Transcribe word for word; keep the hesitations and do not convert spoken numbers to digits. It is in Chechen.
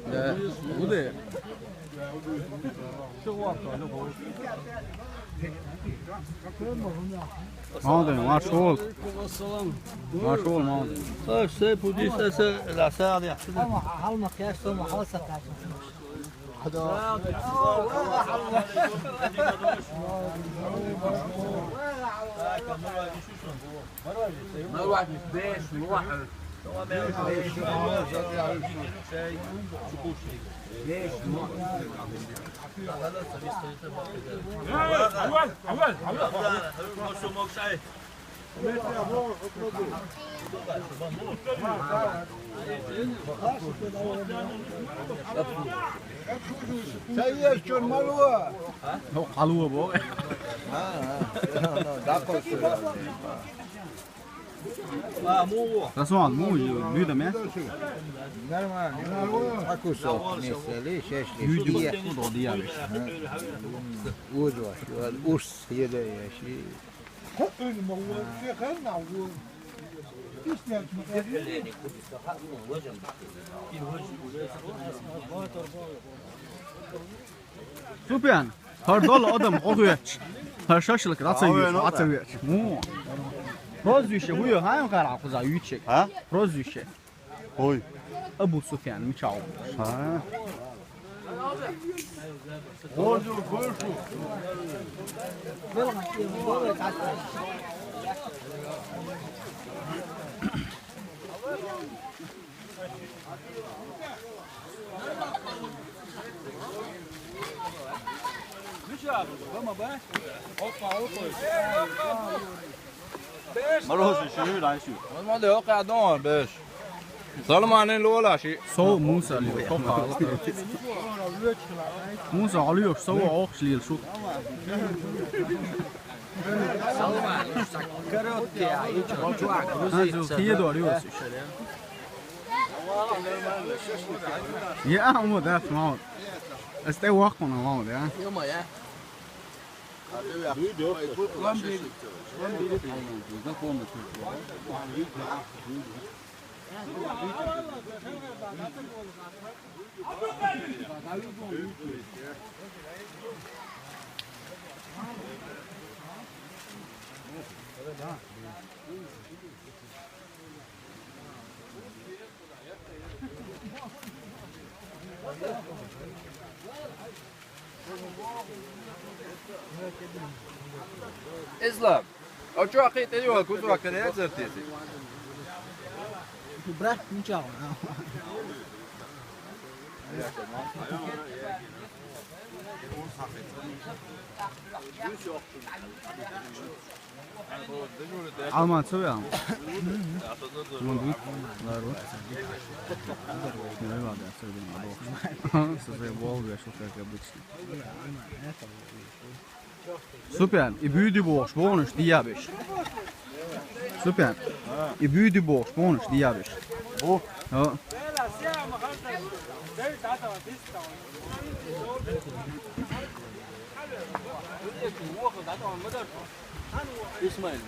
Да, буде. Молодець, марш вол. Марш вол, молодець. Ой, всё, пусть это, это, да, всё, да. Саеш чон малуа? Ну, халуа бо. А, а, да, да, да, да. Расман, му, бюда мя? Нормально. А кусок мяса ли, шашлык. Бюда мя? Удо диялиш. Удо, уж съедаешь и Супян, хар дол адам хохуяч. Хар шашлык раца юч, раца юч. Му. Прозвище хуё, хай он кара куза ючек. А? Прозвище. Ой. Абу Суфьян, мичал. А. Мороз ещё, да, ещё. Мама, да, окей, а дома, беш. Салманин лола ши. Со Муса ли, копа. Муса алиёш, со охш лил шу. Короткий, а, и чё, чувак, грузится, да? Кие до алиёш. Я, мо да, мо. Эсте вахуна, мо да. Ё-моё. Ислам, а чё ахи ты его кусок не отзываетесь? Брат, ничего. Алман, что я? Вон тут, здорово. Не надо, особенно надо. Со своей Волгой, что как обычно. Супер, и бюди бош, бонус, диабиш. Супер. И бюди бош, бонус, диабиш. О. О. Исмаил.